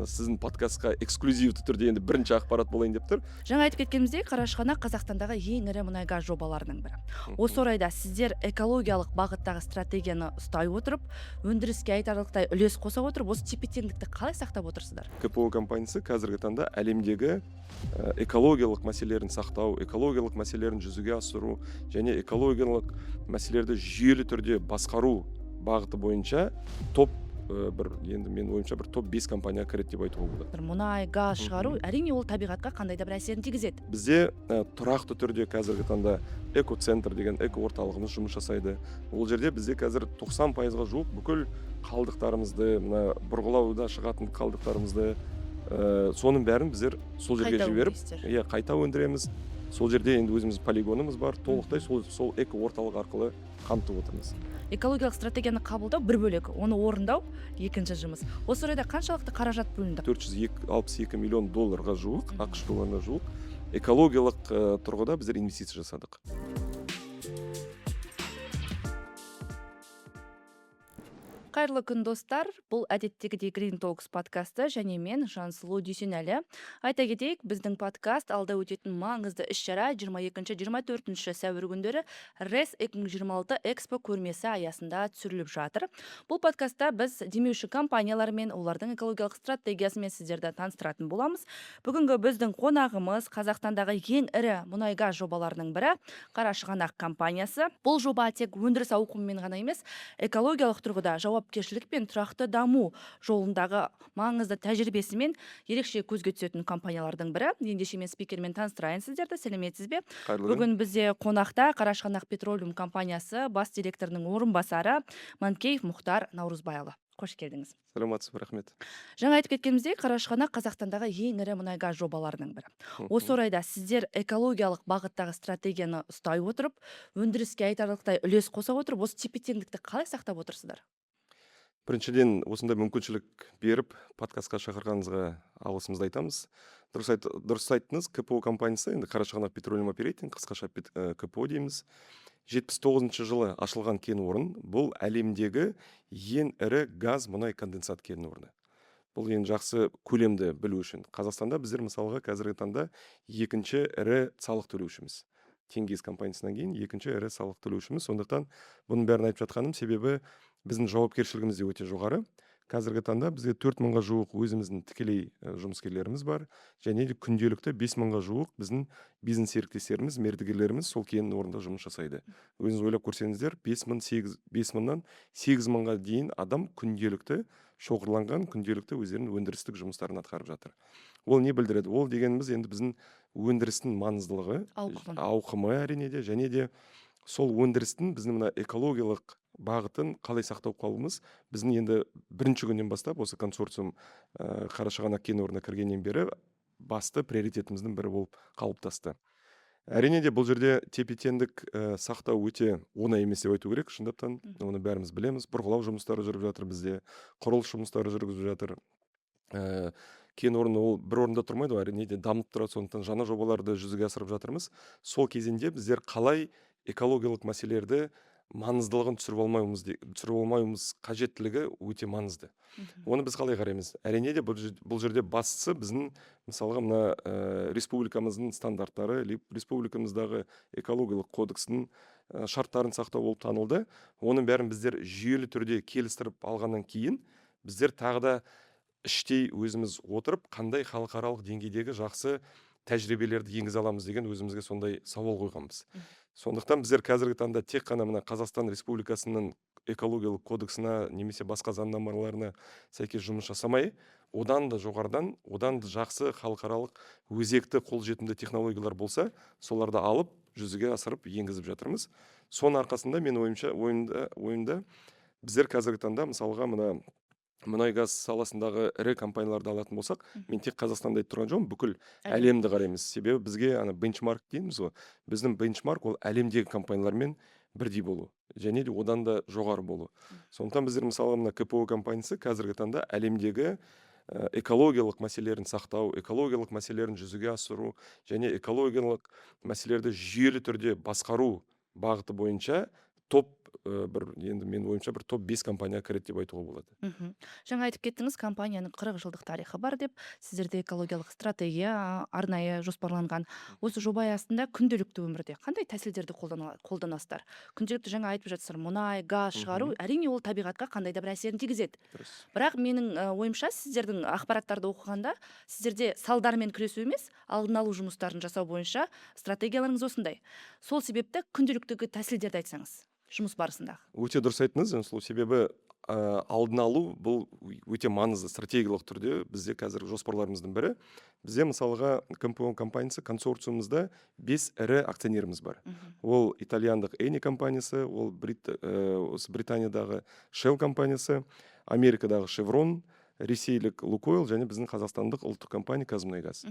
Мына сіздің подкастқа эксклюзивті түрде енді бірінші ақпарат болайын деп тұр. Жаңа айтып кеткеніміздей, Қарашығанақ Қазақстандағы ең ірі мұнай газ жобаларының бірі. Осы орайда сіздер экологиялық бағыттағы стратегияны ұстай отырып, өндіріске айтарлықтай үлес қоса отырып, осы тепе теңдікті қалай сақтап отырсыздар? КПО компаниясы қазіргі таңда әлемдегі экологиялық мәселелерін сақтау, экологиялық мәселелерін жүзеге асыру және экологиялық мәселелерді жүйелі түрде басқару бағыты бойынша топ бір, енді менің ойымша, бір топ 5 компанияға кіреді деп айтуға болады. Бір мұнай газ шығару, әрине, ол табиғатқа қандай да бір әсерін тигізеді. Бізде тұрақты түрде қазіргі таңда экоцентр деген эко орталығымыз жұмыс жасайды. Ол жерде бізде қазір 90%-ға жуық бүкіл қалдықтарымызды, мына бұрғылауда шығатын қалдықтарымызды, соның бәрін біздер сол жерге қайта жіберіп, өңдейсіздер. Иә, қайта өндіреміз. Сол жерде енді өзіміз полигонымыз бар, толықтай сол эко орталық арқылы қамтып отырмыз. Экологиялық стратегияны қабылдау бір бөлек, оны орындау екінші жұмыс. Осы орайда қаншалықты қаражат бөлінді? 462 миллион долларға жуық, АҚШ долларына жуық экологиялық тұрғыда біздер инвестиция жасадық. Қайырлы күн, достар! Бұл әдеттегідей Green Talks подкасты және мен, Жансұлу Дүйсенәлі. Айта кетейік, біздің подкаст алда өтетін маңызды іс-шара, 22-24 сәуір күндері РЭС 2026 Экспо көрмесі аясында түсіріліп жатыр. Бұл подкастта біз демеуші компаниялармен, олардың экологиялық стратегиясымен сіздерді таныстыратын боламыз. Бүгінгі біздің қонағымыз — Қазақстандағы ең ірі мұнай газ жобаларының бірі — Қарашығанақ компаниясы. Бұл жоба тек өндіріс ауқымымен ғана емес, экологиялық тұрғыда жауапкершілік пен тұрақты даму жолындағы маңызды тәжірибесімен ерекше көзге түсетін компаниялардың бірі. Ендеше, мен спикермен таныстырайын сіздерді. Сәлеметсіз бе? Қайырлы күн. Бүгін бізде қонақта Қарашығанақ Петролиум компаниясы бас директорының орынбасары Манкеев Мұхтар Наурызбайұлы. Қош келдіңіз. Саламатсыз ба, рахмет. Жаңа айтып кеткеніміздей, Қарашығанақ Қазақстандағы ең ірі мұнай газ жобаларының бірі. Осы орайда сіздер экологиялық бағыттағы стратегияны ұстай отырып, өндіріске айтарлықтай үлес қоса отырып, осы тепе теңдікті қалай сақтап отырсыздар? Біріншіден, осындай мүмкіншілік беріп, подкастқа шақырғаныңызға алғысымызды айтамыз. Дұрыс айттыңыз, КПО компаниясы, енді Қарашығанақ Петролиум Оперейтинг, қысқаша КПО дейміз. 79-жылы ашылған кен орын, бұл әлемдегі ең ірі газ, мұнай, конденсат кен орны. Бұл ең жақсы көлемді білу үшін. Қазақстанда біздер, мысалға, қазіргі таңда екінші ірі салық төлеушіміз. Тенгиз компаниясынан кейін екінші ірі салық төлеушіміз. Сондықтан бұның бәрін айтып жатқаным, себебі біздің жауапкершілігіміз де өте жоғары. Қазіргі таңда бізге 4000-ға жуық өзіміздің тікелей жұмыскерлеріміз бар және де күнделікті 5000-ға жуық біздің бизнес серіктестеріміз, мердігерлеріміз сол кен орнында жұмыс жасайды. Өзіңіз ойлап көрсеңіздер, 5000-нан 8000-ға дейін адам күнделікті шоғырланған, күнделікті өздерінің өндірістік жұмыстарын атқарып жатыр. Ол не білдіреді? Ол дегеніміз енді біздің өндірістің маңыздылығы, ауқымы. Ауқымы, әрине де, және де сол өндірістің біздің мына экологиялық бағытын қалай сақтап қалуымыз. Біздің енді бірінші күннен бастап, осы консорциум Қарашығанақ кен орнына кіргеннен бері басты приоритетіміздің бірі болып қалыптасты. Әрине де, бұл жерде тепе теңдік сақтау өте оңай емес деп айту керек шындықтан. Оны бәріміз білеміз. Бұрғылау жұмыстары жүріп жатыр бізде, құрылыс жұмыстары жүргізіп жатыр. Кен орны ол бір орында тұрмайды ғой, әрине де, дамып тұрады. Сондықтан жаңа жобаларды жүзеге асырып жатырмыз. Сол кезеңде біздер қалай экологиялық мәселелерді маңыздылығын түсіріп алмауымыз қажеттілігі өте маңызды. Оны біз қалай қараймыз? Әрине де, бұл жерде бастысы біздің, мысалға, мына республикамыздың стандарттары, республикамыздағы экологиялық кодекстің шарттарын сақтау болып танылды. Оның бәрін біздер жүйелі түрде келістіріп алғаннан кейін, біздер тағы да іштей өзіміз отырып, қандай халықаралық деңгейдегі жақсы тәжірибелерді енгізе аламыз деген өзімізге сондай сауал қойғанбыз. Сондықтан біздер қазіргі таңда тек қана мына Қазақстан Республикасының экологиялық кодексына немесе басқа заңнамаларына сәйкес жұмыс жасамай, одан да жоғарыдан, одан да жақсы халықаралық өзекті қолжетімді технологиялар болса, соларды алып, жүзеге асырып, енгізіп жатырмыз. Соның арқасында, мен ойымша, ойымда біздер қазіргі таңда, мысалға, мына мұнай газ саласындағы ірі компанияларды алатын болсақ, мен тек Қазақстанды айтып тұрған жоқпын, бүкіл Әлем. әлемді қараймыз. Себебі бізге ана бенчмарк дейміз ғой, біздің бенчмарк — ол әлемдегі компаниялармен бірдей болу және де одан да жоғары болу. Сондықтан біздер, мысалға, мына КПО компаниясы қазіргі таңда әлемдегі экологиялық мәселелерін сақтау, экологиялық мәселелерін жүзеге асыру және экологиялық мәселелерді жүйелі түрде басқару бағыты бойынша топ бір енді менің ойымша, бір топ 5 компанияға кіреді деп айтуға болады. Жаңа айтып кеттіңіз, компанияның 40 жылдық тарихы бар деп. Сіздерде экологиялық стратегия арнайы жоспарланған. Осы жоба аясында күнделікті өмірде қандай тәсілдерді қолданасыздар? Күнделікті жаңа айтып жатсыздар, мұнай, газ шығару, әрине, ол табиғатқа қандай да бір әсерін тигізеді. Бірақ менің ойымша, сіздердің ақпараттарды оқығанда, сіздерде салдармен күресу емес, алдын алу жұмыстарын жасау бойынша стратегияларыңыз осындай. Сол себепті күнделіктегі тәсілдерді айтсаңыз жұмыс барысындағы. Өте дұрыс айттыңыз, Жансұлу. Себебі алдын алу бұл өте маңызды, стратегиялық түрде бізде қазір жоспарларымыздың бірі. Бізде, мысалға, КПО компаниясы консорциумымызда 5 ірі акционеріміз бар. Ол итальяндық Eni компаниясы, ол осы Британиядағы Shell компаниясы, Америкадағы Chevron, ресейлік Лукойл және біздің қазақстандық ұлттық компания «Қазмұнайгаз».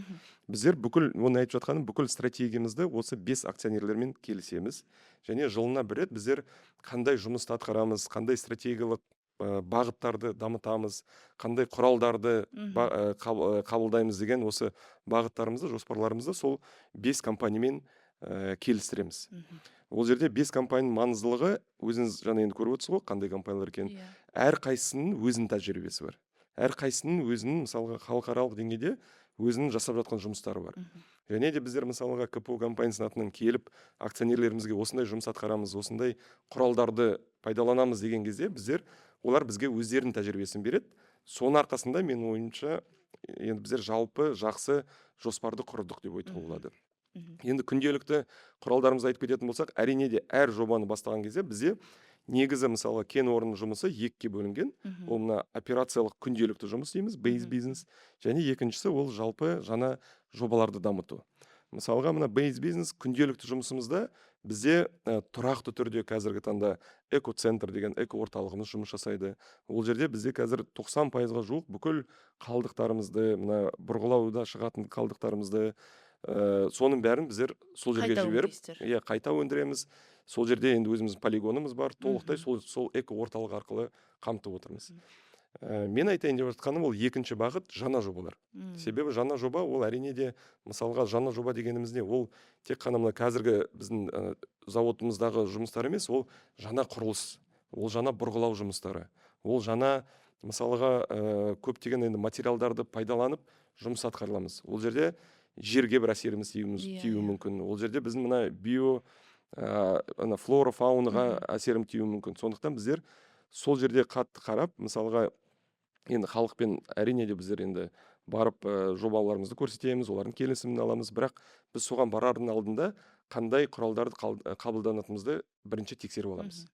Біздер бүкіл, оны айтып жатқаным, бүкіл стратегиямызды осы 5 акционерлермен келісеміз және жылына бір рет біздер қандай жұмысты атқарамыз, қандай стратегиялық бағыттарды дамытамыз, қандай құралдарды қабылдаймыз деген осы бағыттарымызды, жоспарларымызды сол 5 компаниямен келістіреміз. Ол жерде 5 компанияның маңыздылығы, өзіңіз жаңа енді көріп отырсыз ғой, қандай компаниялар екенін. Әрқайсысының өзінің тәжірибесі бар, әрқайсысының өзінің, мысалға, халықаралық деңгейде өзінің жасап жатқан жұмыстары бар. Және де біздер, мысалға, КПО компаниясының атынан келіп, акционерлерімізге осындай жұмыс атқарамыз, осындай құралдарды пайдаланамыз деген кезде, біздер, олар бізге өздерінің тәжірибесін береді. Соның арқасында, менің ойымша, енді біздер жалпы жақсы жоспарды құрдық деп айтуға болады. Енді күнделікті құралдарымызды айтып кететін болсақ, әрине де, әр жобаны бастаған кезде бізде негізі, мысалы, кен орнының жұмысы екіге бөлінген. Ол мына операциялық күнделікті жұмыс дейміз, base бизнес, және екіншісі ол жалпы жаңа жобаларды дамыту. Мысалға, мына base бизнес күнделікті жұмысымызда бізде тұрақты түрде қазіргі таңда экоцентр деген эко орталығымыз жұмыс жасайды. Ол жерде бізде қазір 90%-ға жуық бүкіл қалдықтарымызды, мына бұрғылауда шығатын қалдықтарымызды, соның бәрін біздер сол жерге Қайта жіберіп, өңдейсіздер. Иә, қайта өндіреміз. Сол жерде енді өзіміздің полигонымыз бар, толықтай сол эко орталық арқылы қамтып отырмыз. Мен айтайын деп жатқаным, ол екінші бағыт — жаңа жобалар. Себебі жаңа жоба ол, әрине де, мысалға, жаңа жоба дегеніміз не? Ол тек қана мына қазіргі біздің заводымыздағы жұмыстар емес, ол жаңа құрылыс, ол жаңа бұрғылау жұмыстары, ол жаңа, мысалға, көптеген енді материалдарды пайдаланып жұмыс атқарыламыз. Ол жерде жерге бір әсеріміз тиюі мүмкін. Ол жерде біздің мына био ана флора, фаунаға әсерім тиюі мүмкін. Сондықтан біздер сол жерде қатты қарап, мысалға, енді халықпен, әрине де, біздер енді барып, жобаларымызды көрсетеміз, олардың келісімін аламыз, бірақ біз соған барардың алдында қандай құралдарды қабылданатынымызды бірінші тексеріп аламыз.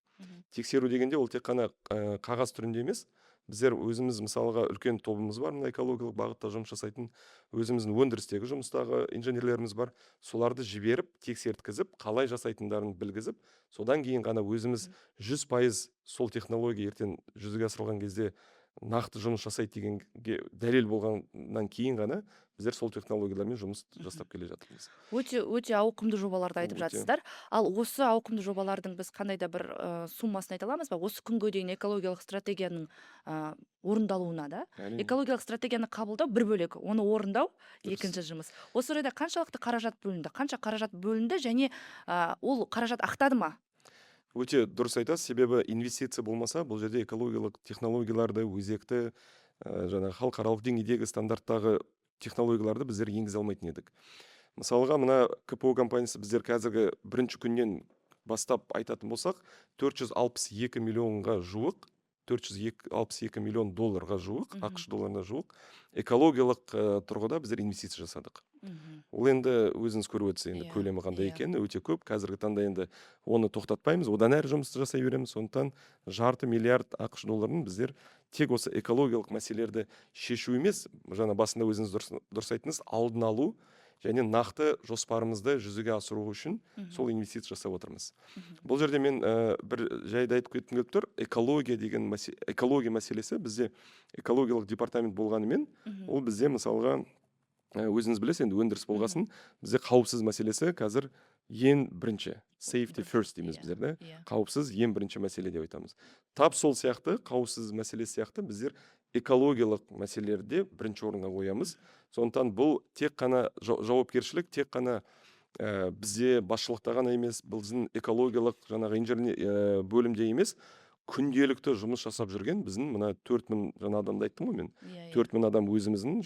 Тексеру дегенде ол тек қана қағаз түрінде емес, біздер өзіміз, мысалға, үлкен тобымыз бар, мына экологиялық бағытта жұмыс жасайтын, өзіміздің өндірістегі жұмыстағы инженерлеріміз бар, соларды жіберіп, тексерткізіп, қалай жасайтындарын білгізіп, содан кейін ғана өзіміз 100% сол технология ертең жүзеге асырылған кезде нақты жұмыс жасайды дегенге дәлел болғаннан кейін ғана біздер сол технологиялармен жұмыс жасап келе жатырмыз. Өте, өте ауқымды жобаларды айтып Өте. жатсыздар. Ал осы ауқымды жобалардың біз қандай да бір суммасын айта аламыз ба, осы күнге дейін экологиялық стратегияның орындалуына да? Әрине. Экологиялық стратегияны қабылдау бір бөлек, оны орындау екінші жұмыс. Осы орайда қаншалықты қаражат бөлінді, қанша қаражат бөлінді және ол қаражат ақтады ма? Өте дұрыс айтасыз, себебі инвестиция болмаса, бұл жерде экологиялық технологияларды, өзекті жаңағы халықаралық деңгейдегі стандарттағы технологияларды біздер енгізе алмайтын едік. Мысалға, мына КПО компаниясы, біздер қазіргі бірінші күннен бастап айтатын болсақ, 462 миллионға жуық, 462 миллион долларға жуық, АҚШ долларына жуық экологиялық тұрғыда біздер инвестиция жасадық. Ол енді өзіңіз көріп отырсыз енді, көлемі қандай екенін, өте көп. Қазіргі таңда енді оны тоқтатпаймыз, одан әрі жұмысты жасай береміз. Сондықтан жарты миллиард АҚШ долларын біздер тек осы экологиялық мәселелерді шешу емес, жаңа басында өзіңіз дұрыс айттыңыз, алдын алу және нақты жоспарымызды жүзеге асыру үшін сол инвестиция жасап отырмыз. Бұл жерде мен бір жайды айтып кеткім келіп тұр. Экология деген экология мәселесі, бізде экологиялық департамент болғанымен, ол бізде, мысалға, өзіңіз білесіз енді, өндіріс болғасын, бізде қауіпсіз мәселесі қазір ең бірінші, safety first дейміз біздер да, қауіпсіз ең бірінші мәселе деп айтамыз. Тап сол сияқты, қауіпсіз мәселе сияқты, біздер экологиялық мәселелерді де бірінші орынға қоямыз. Сондықтан бұл тек қана жауапкершілік тек қана Бізде басшылықта ғана емес, біздің экологиялық жаңағы инженер бөлімде емес, күнделікті жұмыс жасап жүрген біздің мына 4000 жаңа адамды айттым ғой мен. Иә, иә. 4000 адам өзіміздің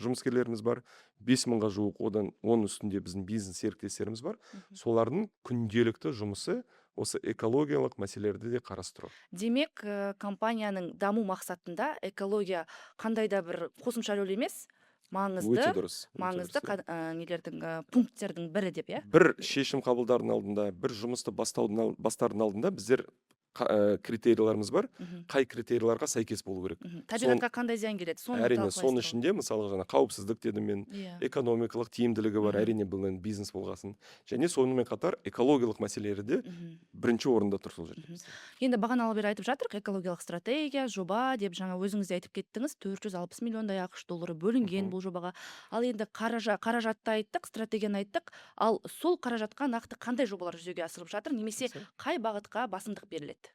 жұмыскерлеріміз бар, 5000-ға жуық, одан оның үстінде біздің бизнес серіктестеріміз бар. Солардың күнделікті жұмысы осы экологиялық мәселелерді де қарастыру. Демек, компанияның даму мақсатында экология қандай да бір қосымша рөл емес, маңызды Өте дұрыс, өте маңызды дұрыс, иә. Нелердің, пункттердің бірі деп, иә? Бір шешім қабылдардың алдында, бір жұмысты бастаудың алдында біздер критерийлеріміз бар. Қай критерийларға сәйкес болу керек. Табиғатқа қандай зиян келеді, соны Әрине, талқылайсыздар соның ғой. ішінде, мысалға, жаңа қауіпсіздік дедім мен, экономикалық тиімділігі бар, әрине, бұл енді бизнес болғасын. Және сонымен қатар экологиялық мәселелері де бірінші орында тұр сол жерде бізде. Енді бағаналы бері айтып жатырық, экологиялық стратегия, жоба деп жаңа өзіңіз де айтып кеттіңіз, 460 миллиондай АҚШ доллары бөлінген бұл жобаға. Ал енді қаражатты айттық, стратегияны айттық, ал сол қаражатқа нақты қандай жобалар жүзеге асырылып жатыр немесе қай бағытқа басымдық беріледі?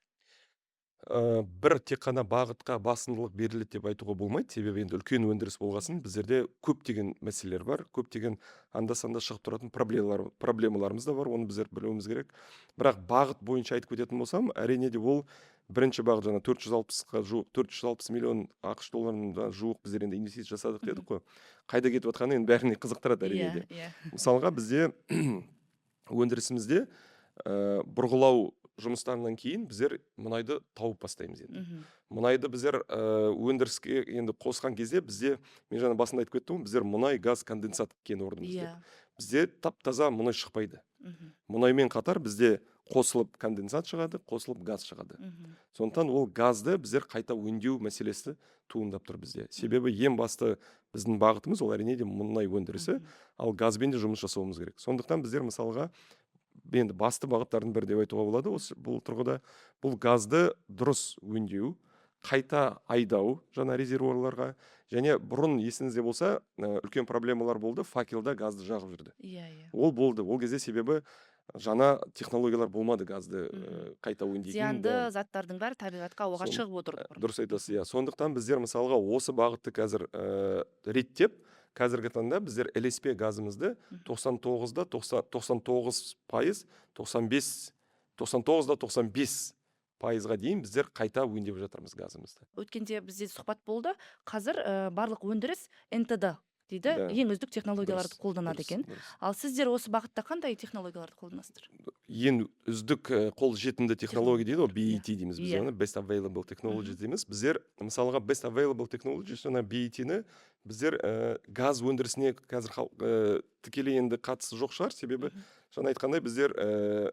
Бір тек қана бағытқа басымдылық беріледі деп айтуға болмайды, себебі енді үлкен өндіріс болғасын біздерде көптеген мәселелер бар, көптеген анда-санда шығып тұратын проблемаларымыз да бар, оны біздер білуіміз керек. Бірақ бағыт бойынша айтып кететін болсам, әрине де ол бірінші бағыт жаңа 460-қа жуық, 460 миллион АҚШ долларына жуық біздер енді инвестиция жасадық дедік қой. Қайда кетіп жатқаны енді бәріне қызықтырады, әрине де. Мысалға, бізде өндірісімізде бұрғылау жұмыстарынан кейін біздер мұнайды тауып бастаймыз енді. Мұнайды біздер өндіріске енді қосқан кезде бізде, мен жаңа басында айтып кеттім ғой, біздер мұнай, газ, конденсат кен орнымыз деп. Бізде тап-таза мұнай шықпайды. Мұнаймен қатар бізде қосылып конденсат шығады, қосылып газ шығады. Сондықтан ол газды біздер қайта өңдеу мәселесі туындап тұр бізде. Себебі ең басты біздің бағытымыз ол, әрине де, мұнай өндірісі, ал газбен де жұмыс жасауымыз керек. Сондықтан біздер, мысалға, енді басты бағыттардың бірі деп айтуға болады осы бұл тұрғыда, бұл газды дұрыс өңдеу, қайта айдау жаңа резервуарларға. Және бұрын есіңізде болса, үлкен проблемалар болды, факелда газды жағып жүрді. Иә, иә. Ол болды ол кезде, себебі жаңа технологиялар болмады газды қайта өңдейтін. Зиянды Да. заттардың бәрі табиғатқа, ауаға шығып отырды бұрын. Дұрыс айтасыз, иә. Сондықтан біздер, мысалға, осы бағытты қазір реттеп, қазіргі таңда біздер ЛСП газымызды 99-да 99%, 95, 99-да 95%-ға дейін біздер қайта өңдеп жатырмыз газымызды. Өткенде бізде сұхбат болды, қазір барлық өндіріс НТД дейді, ең үздік технологияларды қолданады екен. Ал сіздер осы бағытта қандай технологияларды қолданасыздар? Ең үздік, қолжетімді технология дейді ғой, BAT дейміз біз оны, Best Available Technology дейміз. Біздер, мысалға, Best Available Technology, жаңа BAT-ні біздер газ өндірісіне қазір тікелей енді қатысы жоқ шығар, себебі жаңа айтқандай біздер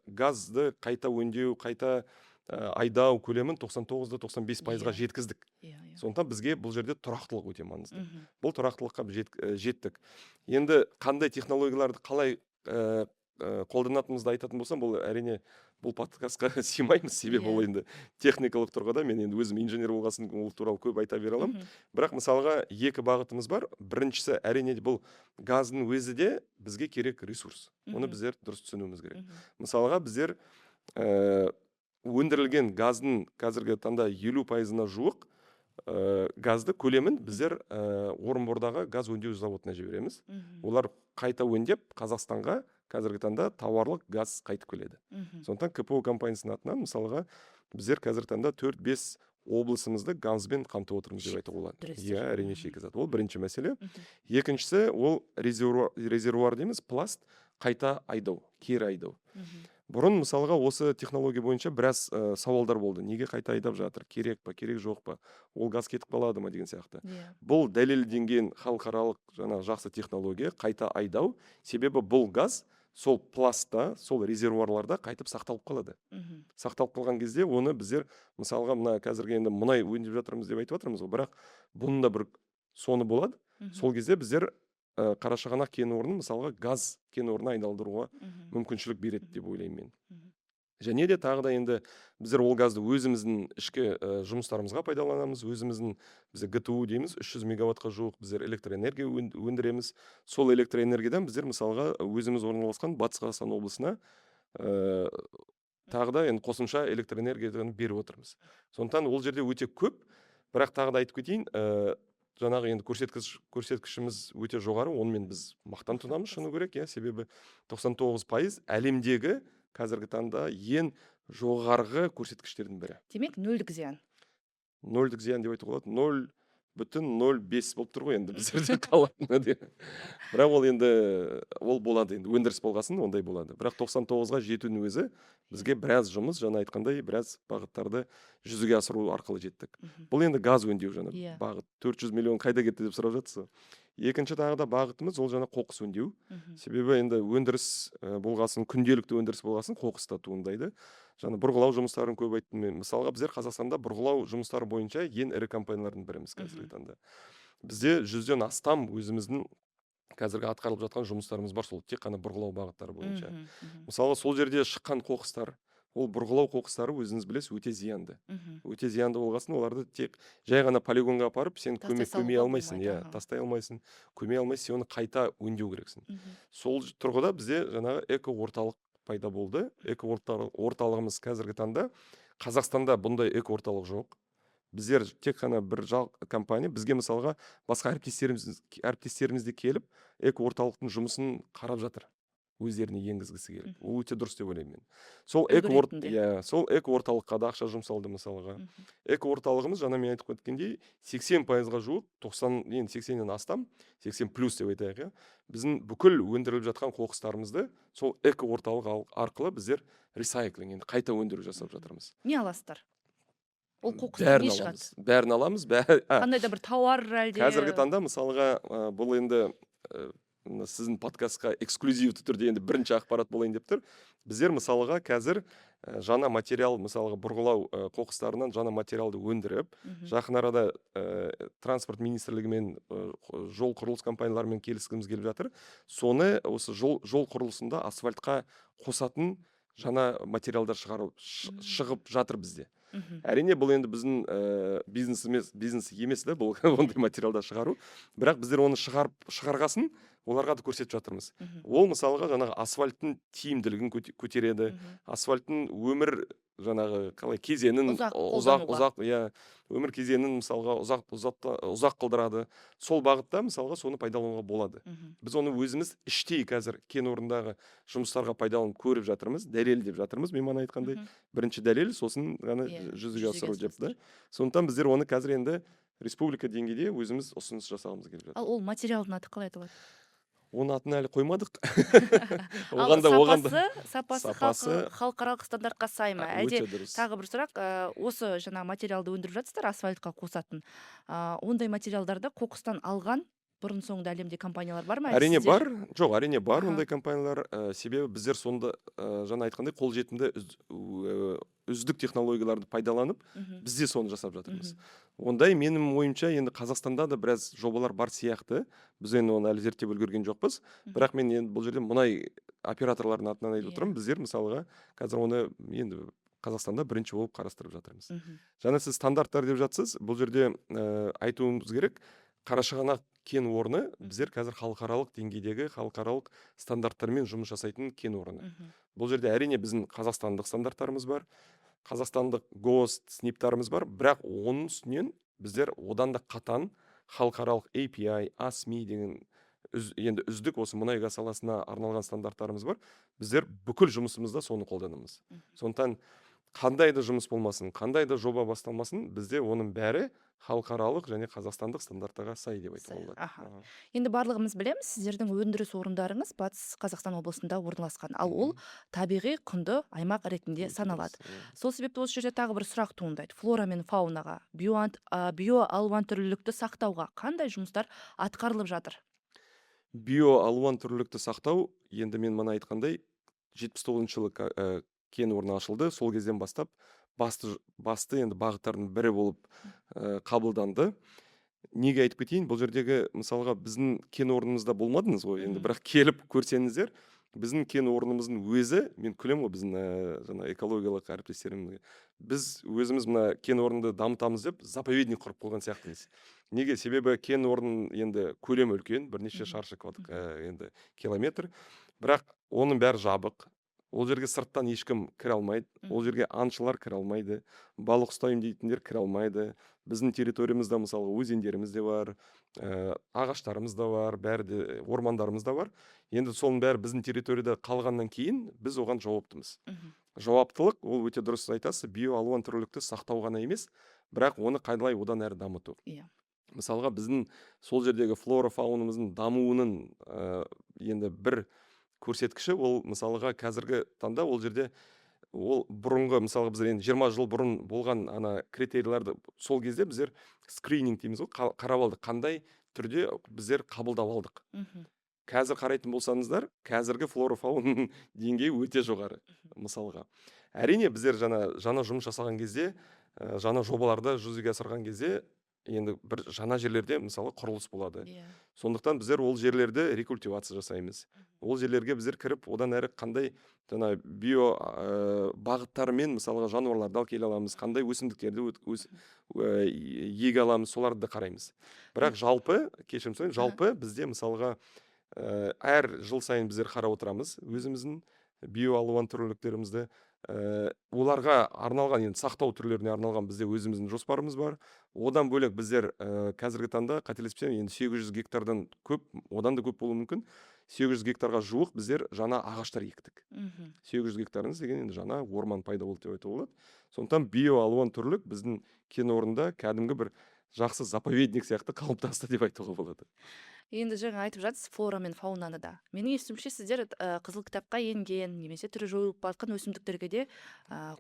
газды қайта өңдеу, қайта айдау көлемін 99-да 95%-ға жеткіздік. иә иә Сондықтан бізге бұл жерде тұрақтылық өте маңызды. Бұл тұрақтылыққа біз жеттік. Енді қандай технологияларды қалай қолданатынымызды айтатын болсам, бұл, әрине, бұл подкастқа сыймаймыз, себебі ол енді техникалық тұрғыда, мен енді өзім инженер болған соң ол туралы көп айта бере аламын. Бірақ, мысалға, екі бағытымыз бар. Біріншісі, әрине, бұл газдың өзі де бізге керек ресурс, оны біздер дұрыс түсінуіміз керек. Мысалға, біздер өндірілген газдың қазіргі таңда 50%-ына жуық газды көлемін біздер Орынбордағы газ өңдеу зауытына жібереміз. Олар қайта өңдеп, Қазақстанға қазіргі таңда тауарлық газ қайтып келеді. Сондықтан КПО компаниясының атынан, мысалға, біздер қазіргі таңда 4-5 облысымызды газбен қамтып отырмыз деп айтуға болады. Өндіресіздер. Иә, әрине, шикізат. Ол бірінші мәселе. Екіншісі ол резервуар дейміз, пласт қайта айдау, кері айдау. Бұрын, мысалға, осы технология бойынша біраз сауалдар болды: неге қайта айдап жатыр, керек па, керек жоқ па, ол газ кетіп қалады ма деген сияқты. Бұл дәлелденген халықаралық жаңағы жақсы технология қайта айдау, себебі бұл газ сол пластта, сол резервуарларда қайтып сақталып қалады. Сақталып қалған кезде оны біздер, мысалға, мына қазіргі енді мұнай өңдеп жатырмыз деп айтып жатырмыз ғой, бірақ бұның да бір соңы болады. Сол кезде біздер Қарашығанақ кен орнын, мысалға, газ кен орнына айналдыруға мүмкіншілік береді деп ойлаймын мен. Және де тағы да енді біздер ол газды өзіміздің ішкі жұмыстарымызға пайдаланамыз, өзіміздің бізде ГТУ дейміз, 300 мегаваттқа жуық біздер электроэнергия өндіреміз. Сол электроэнергиядан біздер, мысалға, өзіміз орналасқан Батыс Қазақстан облысына тағы да енді қосымша электроэнергияны беріп отырмыз. Сондықтан ол жерде өте көп, бірақ тағы да айтып кетейін. жаңағы енді көрсеткішіміз өте жоғары, онымен біз мақтан тұтамыз, шыны керек, иә. Себебі 99% әлемдегі қазіргі таңда ең жоғарғы көрсеткіштердің бірі. Демек, нөлдік зиян. Нөлдік зиян деп айтуға болады. 0,05 болып тұр ғой енді біздерде қалатыны деп. Бірақ ол енді, ол болады енді, өндіріс болғасын ондай болады. Бірақ 99-ға жетудің өзі бізге біраз жұмыс, жаңа айтқандай, біраз бағыттарды жүзеге асыру арқылы жеттік. Бұл енді газ өңдеу жаңа бағыт. 400 миллион қайда кетті деп сұрап жатсыз ғой. Екінші тағы да бағытымыз ол жаңа қоқыс өңдеу. Себебі енді өндіріс болғасын, күнделікті өндіріс болғасын, қоқыс та туындайды. Жаңа бұрғылау жұмыстарын көп айттым мен. Мысалға, біздер Қазақстанда бұрғылау жұмыстары бойынша ең ірі компаниялардың біріміз қазіргі таңда. Бізде 100-ден астам өзіміздің қазіргі атқарылып жатқан жұмыстарымыз бар, сол тек қана бұрғылау бағыттары бойынша. мхм, мхм, Мысалы, сол жерде шыққан қоқыстар, ол бұрғылау қоқыстары, өзіңіз білесіз, өте зиянды. Өте зиянды болғасын, оларды тек жай ғана полигонға апарып, сен Тастай көме салуға алмайсың, болмайды, иә, тастай алмайсың, көме алмайсың, сен оны қайта өңдеу керексің. Сол тұрғыда бізде жаңағы эко орталық пайда болды. Эко орталығымыз қазіргі таңда Қазақстанда бұндай эко орталық жоқ. Біздер тек қана бір компания, бізге мысалға басқа әріптестеріміз де келіп, эко орталықтың жұмысын қарап жатыр. Өздеріне енгізгісі келіп. Ол өте дұрыс деп ойлаймын мен. Сол Үлгі эко ретінде. Иә, сол эко орталыққа да ақша жұмсалды мысалға. Эко орталығымыз, жаңа мен айтып кеткендей, 80%-ға жуық, 90, енді 80-нен астам, 80 плюс деп айтайық, иә. Біздің бүкіл өндіріліп жатқан қоқыстарымызды сол эко орталық арқылы біздер ресайклинг, енді қайта өндіру жасап жатырмыз. Не аласыздар? Ол қоқыстан Бәрін не шығады? аламыз. Бәрін аламыз. Қандай да бір тауар әлде? Қазіргі таңда мысалға, бұл енді мына сіздің подкастқа эксклюзивті түрде енді бірінші ақпарат болайын деп тұр. Біздер мысалға қазір жаңа материал, мысалға бұрғылау қоқыстарынан жаңа материалды өндіріп, жақын арада транспорт министрлігімен, жол құрылыс компанияларымен келіскіміз келіп жатыр. Соны осы жол құрылысында асфальтқа қосатын жаңа материалдар шығару шығып жатыр бізде. Әрине, бұл енді біздің бизнес емес, бизнес емес да, бұл ондай материалдар шығару. Бірақ біздер оны шығарғасын оларға да көрсетіп жатырмыз. Ол мысалға жаңағы асфальттың тиімділігін көтереді, асфальттың өмір жаңағы қалай кезеңін Ұзақ ұзақ қолдануға. Ұзақ, иә, өмір кезеңін мысалға ұзақ қылдырады. Сол бағытта мысалға соны пайдалануға болады. Біз оны өзіміз іштей қазір кен орнындағы жұмыстарға пайдаланып көріп жатырмыз, дәлелдеп жатырмыз, мен мана айтқандай. Бірінші дәлел, сосын ғана жүзеге жүзеге асыру деп да. асырасыздар. Сондықтан біздер оны қазір енді республика деңгейде өзіміз ұсыныс жасағымыз келіп жатыр. Ал ол материалдың аты қалай аталады? Оның атын әлі қоймадық. Ал Оған да сапасы сапасы халықаралық стандартқа сай ма? Әлде өте дұрыс. тағы бір сұрақ, осы жаңа материалды өндіріп жатсыздар, асфальтқа қосатын. Ондай материалдарды қоқыстан алған бұрын соңды әлемде компаниялар бар ма? Әлде Әрине сіздер бар. Жоқ, әрине бар ондай компаниялар. Себебі біздер сонда жаңа айтқандай қолжетімді үздік технологияларды пайдаланып, біз де соны жасап жатырмыз. Ондай менің ойымша енді Қазақстанда да біраз жобалар бар сияқты. Біз енді оны әлі зерттеп үлгерген жоқпыз. Бірақ мен енді бұл жерде мұнай операторларының атынан айтып отырмын. Біздер мысалға қазір оны енді Қазақстанда бірінші болып қарастырып жатырмыз. Жаңа сіз стандарттар деп жатсыз. Бұл жерде айтуымыз керек, Қарашығанақ кен орны біздер қазір халықаралық деңгейдегі халықаралық стандарттармен жұмыс жасайтын кен орны. Бұл жерде әрине біздің қазақстандық стандарттарымыз бар, қазақстандық ГОСТ, СНиПтарымыз бар, бірақ оның үстінен біздер одан да қатаң халықаралық API, ASME деген енді үздік осы мұнай газ саласына арналған стандарттарымыз бар. Біздер бүкіл жұмысымызда соны қолданамыз. Сондықтан қандай да жұмыс болмасын, қандай да жоба басталмасын, бізде оның бәрі халықаралық және қазақстандық стандарттарға сай деп айтуға Сай, болады. Енді барлығымыз білеміз, сіздердің өндіріс орындарыңыз Батыс Қазақстан облысында орналасқан. Ал ол табиғи құнды аймақ ретінде Өте саналады. дұрыс, иә. Сол себепті осы жерде тағы бір сұрақ туындайды. Флора мен фаунаға, биоалуантүрлілікті сақтауға қандай жұмыстар атқарылып жатыр? Биоалуантүрлілікті сақтау, енді мен мана айтқандай, 79-жылы кен орны ашылды. Сол кезден бастап басты енді бағыттардың бірі болып қабылданды. Неге айтып кетейін, бұл жердегі мысалға біздің кен орнымызда болмадыңыз ғой енді, бірақ келіп көрсеңіздер, біздің кен орнымыздың өзі, мен күлемін ғой біздің жаңа экологиялық әріптестерімізге, біз өзіміз мына кен орнды дамытамыз деп заповедник құрып қойған сияқтымыз. Неге? Себебі кен орнының енді көлемі үлкен, бірнеше шаршы енді километр, бірақ оның бәрі жабық. Ол жерге сырттан ешкім кіре алмайды, ол жерге аңшылар кіре алмайды, балық ұстаймын дейтіндер кіре алмайды. Біздің территориямызда, мысалы, өзендеріміз де бар, ағаштарымыз да бар, бәрі де, ормандарымыз да бар. Енді соның бәрі біздің территорияда қалғаннан кейін, біз оған жауаптымыз. Жауаптылық ол, өте дұрыс айтасыз, биоалуантүрлілікті сақтау ғана емес, бірақ оны қалай одан әрі дамыту. Мысалға, біздің сол жердегі флора фаунамыздың дамуының енді бір көрсеткіші ол, мысалға, қазіргі таңда ол жерде, ол бұрынғы, мысалға, біздер енді 20 жыл бұрын болған ана критерийларды, сол кезде біздер скрининг дейміз ғой, қарап алдық, қандай түрде біздер қабылдап алдық. Қазір қарайтын болсаңыздар, қазіргі флора фаунаның деңгейі өте жоғары. Мысалға, әрине, біздер жаңа жұмыс жасаған кезде, жаңа жобаларды жүзеге асырған кезде, енді бір жаңа жерлерде, мысалы, құрылыс болады. Сондықтан біздер ол жерлерді рекультивация жасаймыз. Ол жерлерге біздер кіріп, одан әрі қандай жаңа био бағыттармен, мысалға, жануарларды алып келе аламыз, қандай өсімдіктерді еге аламыз, соларды да қараймыз. Бірақ жалпы, кешірім сұраймын, жалпы бізде, мысалға, әр жыл сайын біздер қарап отырамыз өзіміздің биоалуантүрліліктерімізді. Оларға арналған, енді сақтау түрлеріне арналған бізде өзіміздің жоспарымыз бар. Одан бөлек біздер қазіргі таңда, қателеспесем, енді 800 гектардан көп, одан да көп болуы мүмкін, 800 гектарға жуық біздер жаңа ағаштар ектік. 800 гектарыңыз деген енді жаңа орман пайда болды деп айтуға болады. Сондықтан биоалуантүрлілік біздің кен орнында кәдімгі бір жақсы заповедник сияқты қалыптасты деп айтуға болады. Енді жаңа айтып жатсыз флора мен фаунаны да. Менің естуімше, сіздер қызыл кітапқа енген немесе түрі жойылып бара жатқан өсімдіктерге де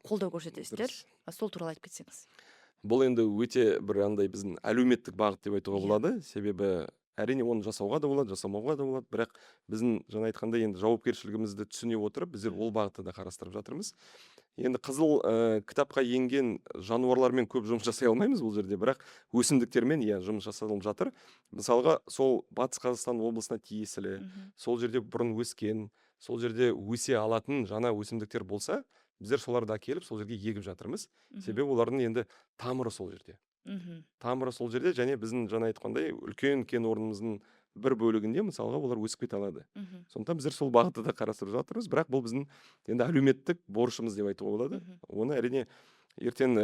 қолдау көрсетесіздер. Сол туралы айтып кетсеңіз. Бұл енді өте бір андай біздің әлеуметтік бағыт деп айтуға болады. Себебі, әрине, оны жасауға да болады, жасамауға да болады, бірақ біздің жаңа айтқандай енді жауапкершілігімізді түсіне отырып, біздер ол бағытты да қарастырып жатырмыз. Енді қызыл кітапқа енген жануарлармен көп жұмыс жасай алмаймыз бұл жерде, бірақ өсімдіктермен, иә, жұмыс жасалып жатыр. Мысалға, сол Батыс Қазақстан облысына тиесілі, сол жерде бұрын өскен, сол жерде өсе алатын жаңа өсімдіктер болса, біздер соларды әкеліп, сол жерге егіп жатырмыз. Себебі олардың енді тамыры сол жерде, тамыры сол жерде және біздің жаңа айтқандай үлкен кен орнымыздың бір бөлігінде, мысалға, олар өсіп кете алады. Сондықтан біздер сол бағытты да қарастырып жатырмыз, бірақ бұл біздің енді әлеуметтік борышымыз деп айтуға болады. Оны, әрине, ертең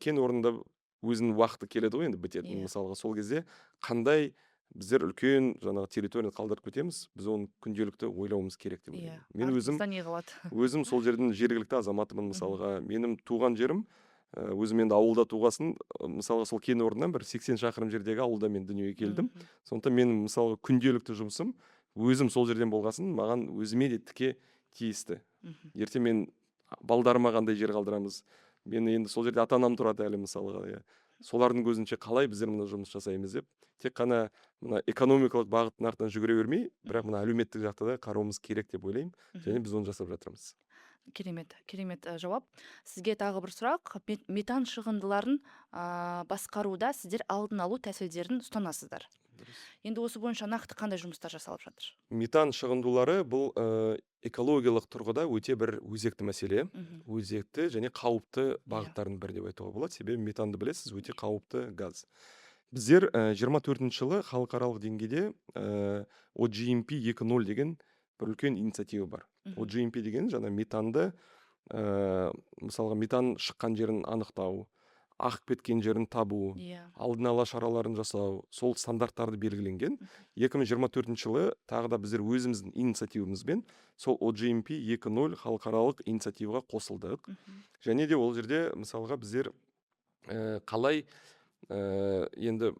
кен орнында өзінің уақыты келеді ғой енді бітетін. Мысалға, сол кезде қандай біздер үлкен жаңағы территорияны қалдырып кетеміз, біз оны күнделікті ойлауымыз керек деп ойлаймын. Мен өзім Артымызда не қалады? өзім сол жердің жергілікті азаматымын. Мысалға, менің туған жерім, өзім енді ауылда туғасын, мысалға, сол кен орнынан бір 80 шақырым жердегі ауылда мен дүниеге келдім. Сондықтан менің, мысалға, күнделікті жұмысым, өзім сол жерден болғасын, маған өзіме де тіке тиісті. Ертең мен балдарыма қандай жер қалдырамыз, мен енді сол жерде ата анам тұрады әлі, мысалға, иә, солардың көзінше қалай біздер мына жұмыс жасаймыз деп, тек қана мына экономикалық бағыттың артынан жүгіре бермей, бірақ мына әлеуметтік жақты да қарауымыз керек деп ойлаймын. Және біз оны жасап жатырмыз. Керемет, керемет жауап. Сізге тағы бір сұрақ. Метан шығындыларын басқаруда сіздер алдын алу тәсілдерін ұстанасыздар. Енді осы бойынша нақты қандай жұмыстар жасалып жатыр? Метан шығындылары бұл экологиялық тұрғыда өте бір өзекті мәселе, өзекті және қауіпті бағыттардың бірі деп айтуға болады. Себебі метанды білесіз, өте қауіпті газ. Біздер 24 жылы халықаралық деңгейде OGMP 2.0 деген бір үлкен инициатива бар. OGMP деген жаңа метанды, мысалға, метан шыққан жерін анықтау, ағып кеткен жерін табу, алдын ала шараларын жасау, сол стандарттарды белгіленген. 2024 жылы тағы да біздер өзіміздің инициативамызбен сол OGMP 2.0 халықаралық инициативаға қосылдық. Және де ол жерде, мысалға, біздер қалай енді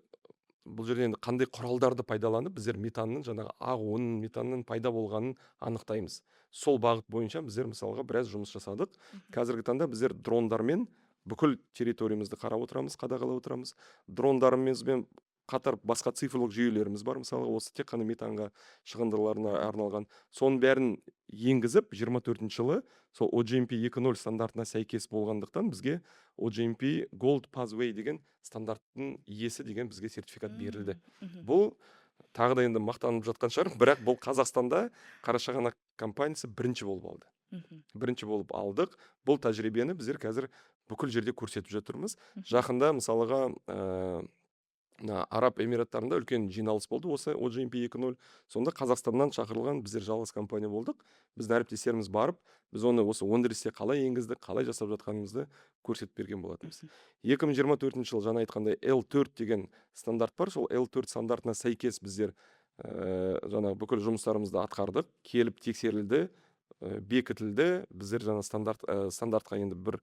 бұл жерде енді қандай құралдарды пайдаланып, біздер метанның жаңағы ағуын, метанның пайда болғанын анықтаймыз, сол бағыт бойынша біздер, мысалға, біраз жұмыс жасадық. Қазіргі таңда біздер дрондармен бүкіл территориямызды қарап отырамыз, қадағалап отырамыз. Дрондарымызбен қатар басқа цифрлық жүйелеріміз бар, мысалға, осы тек қана метанға шығындыларына арналған. Соның бәрін енгізіп, 24 жылы сол OGMP 2.0 стандартына сәйкес болғандықтан, бізге OGMP Gold Pathway деген стандарттың иесі деген бізге сертификат берілді. Бұл тағы да енді мақтанып жатқан шығармын, бірақ бұл Қазақстанда Қарашығанақ компаниясы бірінші болып алды. Бірінші болып алдық. Бұл тәжірибені біздер қазір бүкіл жерде көрсетіп жатырмыз. Жақында, мысалға, Мына Араб Эмираттарында үлкен жиналыс болды осы OGMP 2.0. Сонда Қазақстаннан шақырылған біздер жалғыз компания болдық. Біздің әріптестеріміз барып, біз оны осы өндірісте қалай енгіздік, қалай жасап жатқанымызды көрсетіп берген болатынбыз. 2024 жыл, жаңа айтқандай, L4 деген стандарт бар. Сол L4 стандартына сәйкес біздер жаңағы бүкіл жұмыстарымызды атқардық, келіп тексерілді, бекітілді. Біздер жаңа стандартқа енді бір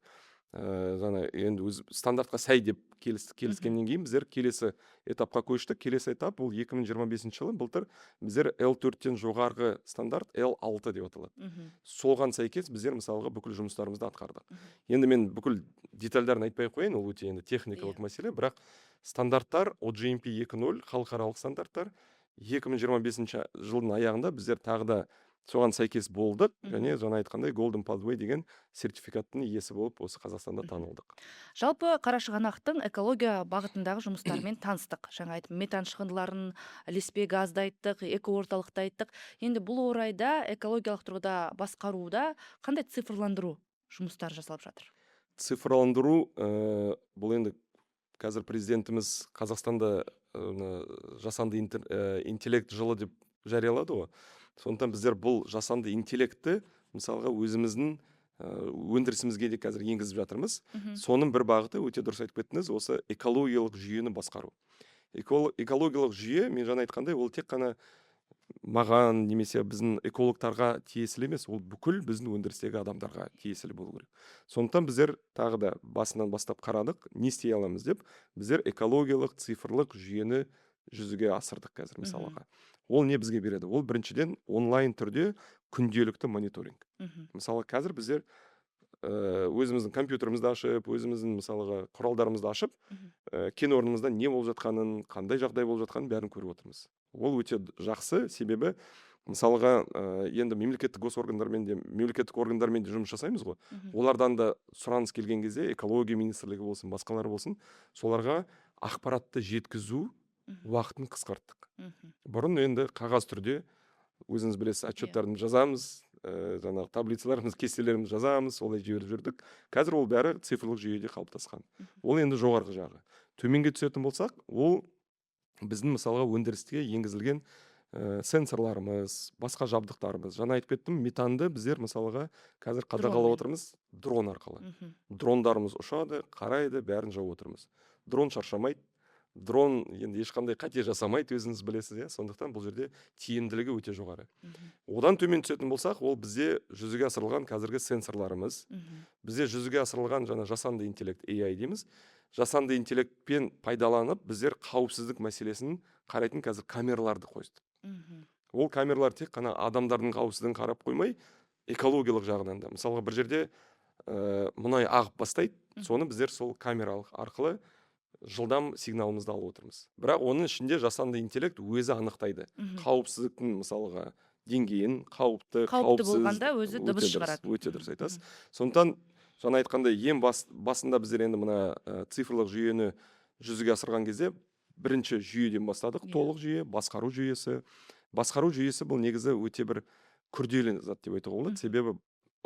жаңа енді өз стандартқа сай деп келіскеннен кейін біздер келесі этапқа көштік. Келесі этап бұл 2025 жылы, былтыр біздер L4-тен жоғарғы стандарт L6 деп аталады. Соған сәйкес біздер, мысалға, бүкіл жұмыстарымызды атқардық. Енді мен бүкіл детальдарын айтпай ақ қояйын, ол өте енді техникалық мәселе, бірақ стандарттар OGMP 2.0, халықаралық стандарттар, 2025 жылдың аяғында біздер тағы да соған сәйкес болдық және жаңа айтқандай, Golden Pathway деген сертификаттың иесі болып, осы Қазақстанда танылдық. Жалпы, Қарашығанақтың экология бағытындағы жұмыстарымен таныстық. Жаңа айттым, метан шығындыларын, ілеспе газды айттық, экоорталықты айттық. Енді бұл орайда экологиялық тұрғыда басқаруда қандай цифрландыру жұмыстары жасалып жатыр? Цифрландыру, бұл енді қазір президентіміз Қазақстанда мына жасанды интеллект жылы деп жариялады ғой. Сондықтан біздер бұл жасанды интеллектті, мысалға, өзіміздің өндірісімізге де қазір енгізіп жатырмыз. Соның бір бағыты, өте дұрыс айтып кеттіңіз, осы экологиялық жүйені басқару. Экологиялық жүйе, мен жаңа айтқандай, ол тек қана маған немесе біздің экологтарға тиесілі емес, ол бүкіл біздің өндірістегі адамдарға тиесілі болу керек. Сондықтан біздер тағы да басынан бастап қарадық, не істей аламыз деп. Біздер экологиялық цифрлық жүйені жүзеге асырдық қазір. Мысалға, ол не бізге береді? Ол, біріншіден, онлайн түрде күнделікті мониторинг. Мысалы, қазір біздер өзіміздің компьютерімізді ашып, өзіміздің, мысалға, құралдарымызды ашып, кен орнымызда не болып жатқанын, қандай жағдай болып жатқанын, бәрін көріп отырмыз. Ол өте жақсы, себебі, мысалға, енді мемлекеттік госоргандармен де, мемлекеттік органдармен де жұмыс жасаймыз ғой. Олардан да сұраныс келген кезде, экология министрлігі болсын, басқалар болсын, соларға ақпаратты жеткізу уақытын қысқарттық. Бұрын енді қағаз түрде, өзіңіз білесіз, отчеттарын жазамыз, жаңағы таблицаларымыз, кестелерімізді жазамыз, солай жіберіп жүрдік. Қазір ол бәрі цифрлық жүйеде қалыптасқан. Ол енді жоғарғы жағы. Төменге түсетін болсақ, ол біздің, мысалға, өндіріске енгізілген сенсорларымыз, басқа жабдықтарымыз. Жаңа айтып кеттім, метанды біздер, мысалға, қазір қадағалап Дронмен. отырмыз дрон арқылы. Дрондарымыз ұшады, қарайды, бәрін жауып отырмыз. Дрон шаршамайды, дрон енді ешқандай қате жасамайды, өзіңіз білесіз, иә. Сондықтан бұл жерде тиімділігі өте жоғары. Одан төмен түсетін болсақ, ол бізде жүзеге асырылған қазіргі сенсорларымыз. Бізде жүзеге асырылған жаңа жасанды интеллект, AI дейміз. Жасанды интеллектпен пайдаланып, біздер қауіпсіздік мәселесін қарайтын қазір камераларды қойдық. Ол камералар тек қана адамдардың қауіпсіздігін қарап қоймай, экологиялық жағынан да. Мысалға, бір жерде мұнай ағып бастайды, соны біздер сол камералық арқылы жылдам сигналымызды алып отырмыз. Бірақ оның ішінде жасанды интеллект өзі анықтайды қауіпсіздіктің, мысалға, деңгейін, қауіпті, Қауіпті қауіпсіз. болғанда өзі Өте дыбыс дұрыс, шығарады. өте дұрыс айтасыз. Сондықтан жаңа айтқандай, ең басында біздер енді мына цифрлық жүйені жүзеге асырған кезде бірінші жүйеден бастадық. Толық жүйе, басқару жүйесі. Басқару жүйесі бұл негізі өте бір күрделі зат деп айтуға болады, себебі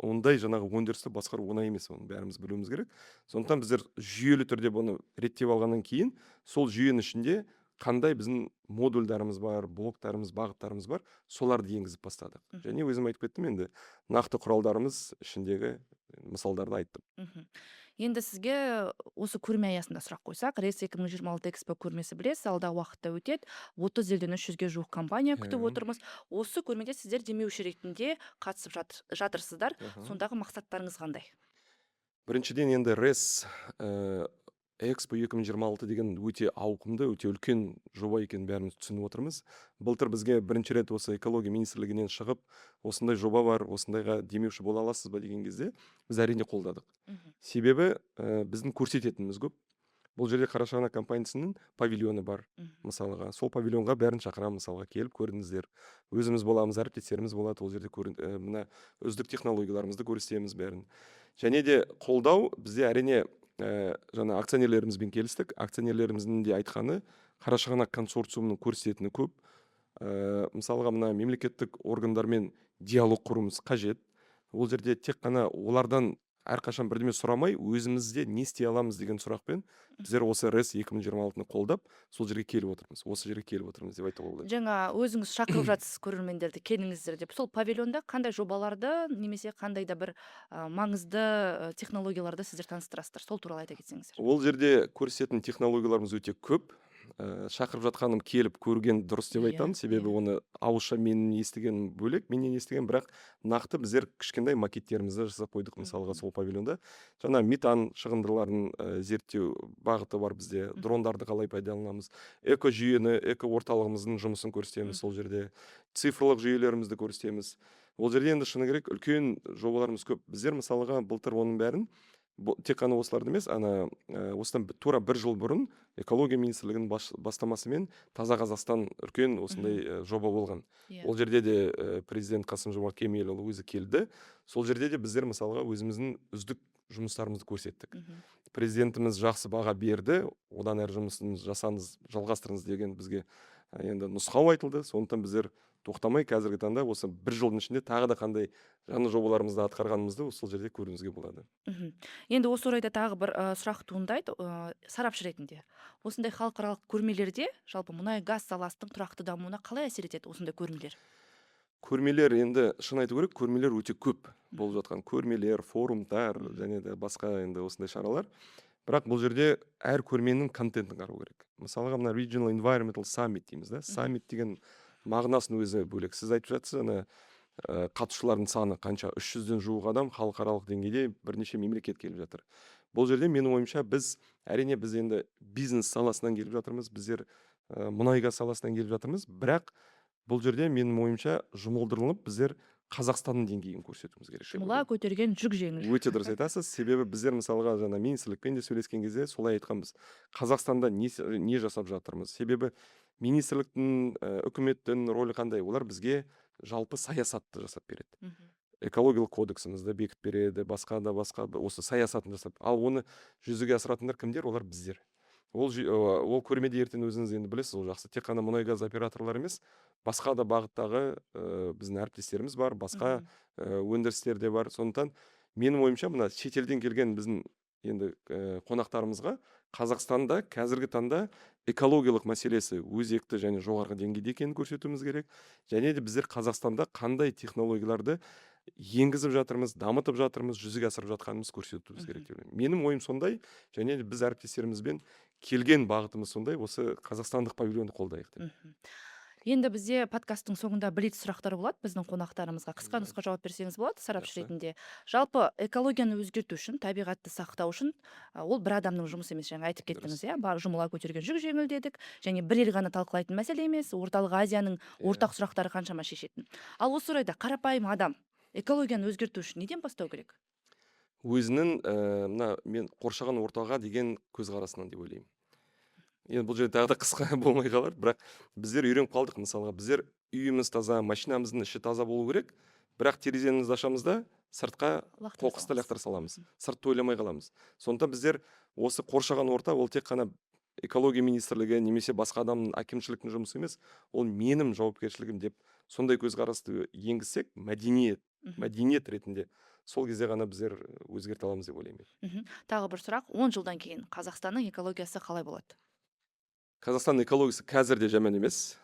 ондай жаңағы өндірісті басқару оңай емес, оны бәріміз білуіміз керек. Сондықтан біздер жүйелі түрде бұны реттеп алғаннан кейін, сол жүйенің ішінде қандай біздің модульдарымыз бар, блоктарымыз, бағыттарымыз бар, соларды енгізіп бастадық. Және өзім айтып кеттім, енді нақты құралдарымыз ішіндегі мысалдарды айттым. Енді сізге осы көрме аясында сұрақ қойсақ, РЭС 2026 Экспо көрмесі, білесіз, алдағы уақытта өтеді. 30 елден 300-ге жуық компания күтіп отырмыз. Осы көрмеде сіздер демеуші ретінде қатысып жатырсыздар. Сондағы мақсаттарыңыз қандай? Біріншіден, енді РЭС Экспо 2026 деген өте ауқымды, өте үлкен жоба екенін бәріміз түсініп отырмыз. Былтыр бізге бірінші рет осы экология министрлігінен шығып, осындай жоба бар, осындайға демеуші бола аласыз ба деген кезде, біз, әрине, қолдадық. Себебі біздің көрсететініміз көп. Бұл жерде Қарашығанақ компаниясының павильоны бар. Мысалға, сол павильонға бәрін шақырамын, мысалға, келіп көріңіздер. Өзіміз боламыз, әріптестеріміз болады ол жерде, мына үздік технологияларымызды көрсетеміз бәрін. Және де қолдау бізде, әрине, жаңа акционерлерімізбен келістік. Акционерлеріміздің де айтқаны: Қарашығанақ консорциумының көрсететіні көп. Мысалға, мына мемлекеттік органдармен диалог құруымыз қажет. Ол жерде тек қана олардан Әрқашан бірдеме сұрамай, өзімізде не істей аламыз деген сұрақпен біздер осы РЭС 2026-ны қолдап, сол жерге келіп отырмыз, осы жерге келіп отырмыз деп айтуға болады. Жаңа өзіңіз шақырып жатсыз көрермендерді, келіңіздер деп. Сол павильонда қандай жобаларды немесе қандай да бір маңызды технологияларды сіздер таныстырасыздар? Сол туралы айта кетсеңіздер. Ол жерде көрсететін технологияларымыз өте көп. Шақырып жатқаным келіп көрген дұрыс деп айтамын, себебі оны ауызша менің естігенім бөлек, менен естіген, бірақ нақты біздер кішкентай макеттерімізді жасап қойдық. Мысалға, сол павильонда жаңа метан шығындыларын зерттеу бағыты бар бізде, дрондарды қалай пайдаланамыз, экожүйені, эко орталығымыздың жұмысын көрсетеміз, сол жерде цифрлық жүйелерімізді көрсетеміз. Ол жерде енді, шыны керек, үлкен жобаларымыз көп. Біздер, мысалға, былтыр оның бәрін, тек қана осыларды емес, ана осыдан тура бір жыл бұрын Экология министрлігінің бастамасымен «Таза Қазақстан» үлкен осындай жоба болған. Ол жерде де президент Қасым Жомарт Кемелұлы өзі келді. Сол жерде де біздер, мысалға, өзіміздің үздік жұмыстарымызды көрсеттік. Президентіміз жақсы баға берді, одан әрі жұмысын жасаңыз, жалғастырыңыз деген бізге енді нұсқау айтылды. Сондықтан біздер тоқтамай, қазіргі таңда осы бір жылдың ішінде тағы да қандай жаңа жобаларымызды атқарғанымызды сол жерде көруіңізге болады. Енді осы орайда тағы бір сұрақ туындайды. Сарапшы ретінде осындай халықаралық көрмелерде жалпы мұнай газ саласының тұрақты дамуына қалай әсер етеді осындай көрмелер? Көрмелер, енді шын айту керек, көрмелер өте көп болып жатқан, көрмелер, форумдар және де басқа енді осындай шаралар. Бірақ бұл жерде әр көрменің контентін қарау керек. Мысалға, мына Regional Environmental Summit дейміз да, саммит деген мағынасының өзі бөлек. Сіз айтып жатсыз, ана қатысушылардың саны қанша, 300-ден жуық адам, халықаралық деңгейде бірнеше мемлекет келіп жатыр. Бұл жерде, менің ойымша, біз, әрине, біз енді бизнес саласынан келіп жатырмыз, біздер мұнай газ саласынан келіп жатырмыз, бірақ бұл жерде, менің ойымша, жұмылдырылып, біздер Қазақстанның деңгейін көрсетуіміз керек деп Жұмыла ойлаймын. көтерген жүк жеңіл. Өте дұрыс айтасыз, себебі біздер, мысалға, жаңа министрлікпен де сөйлескен кезде солай айтқанбыз: Қазақстанда не жасап жатырмыз? Себебі министрліктің, үкіметтің рөлі қандай? Олар бізге жалпы саясатты жасап береді, экологиялық кодексімізді бекітіп береді, басқа да басқа осы саясатын жасап. Ал оны жүзеге асыратындар кімдер? Олар біздер. Ол көрмеде ертең, өзіңіз енді білесіз, ол жақсы, тек қана мұнай газ операторлары емес, басқа да бағыттағы біздің әріптестеріміз бар, басқа өндірістер де бар. Сондықтан, менің ойымша, мына шетелден келген біздің енді қонақтарымызға Қазақстанда қазіргі таңда экологиялық мәселесі өзекті және жоғарғы деңгейде екенін көрсетуіміз керек және де біздер Қазақстанда қандай технологияларды енгізіп жатырмыз, дамытып жатырмыз, жүзеге асырып жатқанымызды көрсетуіміз керек деп ойлаймын. Менің ойым сондай және де біз әріптестерімізбен келген бағытымыз сондай: осы қазақстандық павильонды қолдайық деп. Енді бізде подкасттың соңында блиц сұрақтар болады біздің қонақтарымызға. Қысқа нұсқа жауап берсеңіз болады сарапшы ретінде. Жалпы экологияны өзгерту үшін, табиғатты сақтау үшін ол бір адамның жұмысы емес, жаңа айтып кеттіңіз, иә, бар, жұмыла көтерген жүк жеңіл дедік. Және бір ел ғана талқылайтын мәселе емес, Орталық Азияның ортақ сұрақтары қаншама шешетін. Ал осы орайда қарапайым адам экологияны өзгерту үшін неден бастау керек? Өзінің мына мен қоршаған ортаға деген көзқарасынан деп ойлаймын. Енді бұл жерде тағы да қысқа болмай қалар, бірақ біздер үйреніп қалдық. Мысалға, біздер үйіміз таза, машинамыздың іші таза болу керек, бірақ тереземізді ашамыз да, сыртқа лақтыра қоқысты саламыз. Лақтыра саламыз, сыртты ойламай қаламыз. Сондықтан біздер осы қоршаған орта ол тек қана Экология министрлігі немесе басқа адамның, әкімшіліктің жұмысы емес, ол менің жауапкершілігім деп сондай көзқарасты енгізсек, мәдениет мәдениет ретінде, сол кезде ғана біздер өзгерте аламыз деп ойлаймын. Тағы бір сұрақ: 10 жылдан кейін Қазақстанның экологиясы қалай болады? Қазақстан экологиясы қазір де жаман емес,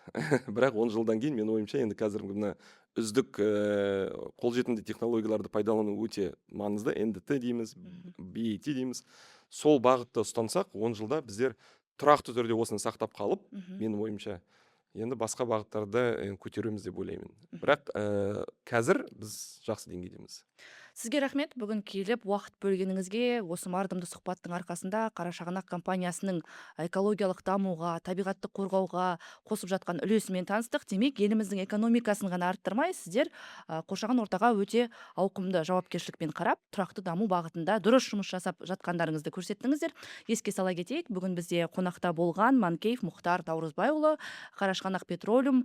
бірақ 10 жылдан кейін, менің ойымша, енді қазіргі мына үздік қолжетімді технологияларды пайдалану өте маңызды, НДТ дейміз, BAT дейміз, сол бағытты ұстансақ, 10 жылда біздер тұрақты түрде осыны сақтап қалып, менің ойымша, енді басқа бағыттарды енді көтереміз деп ойлаймын. Бірақ қазір біз жақсы деңгейдеміз. Сізге рахмет бүгін келіп, уақыт бөлгеніңізге. Осы мардымды сұхбаттың арқасында Қарашығанақ компаниясының экологиялық дамуға, табиғатты қорғауға қосып жатқан үлесімен таныстық. Демек, еліміздің экономикасын ғана арттырмай, сіздер қоршаған ортаға өте ауқымды жауапкершілікпен қарап, тұрақты даму бағытында дұрыс жұмыс жасап жатқандарыңызды көрсеттіңіздер. Еске сала кетейік, бүгін бізде қонақта болған Манкеев Мұхтар Наурызбайұлы, Қарашығанақ Петролиум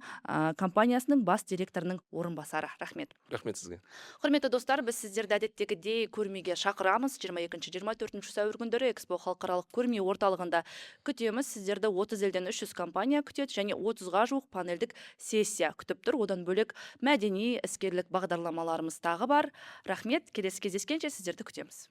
компаниясының бас директорының орынбасары. Рахмет. Рахмет сізге. Құрметті достар, біз сіздерді Сіздерді әдеттегідей көрмеге шақырамыз. 22-24 сәуір күндері Экспо халықаралық көрме орталығында күтеміз. Сіздерді 30 елден 300 компания күтеді және 30-ға жуық панельдік сессия күтіп тұр. Одан бөлек, мәдени, іскерлік бағдарламаларымыз тағы бар. Рахмет, келесі кездескенше сіздерді күтеміз.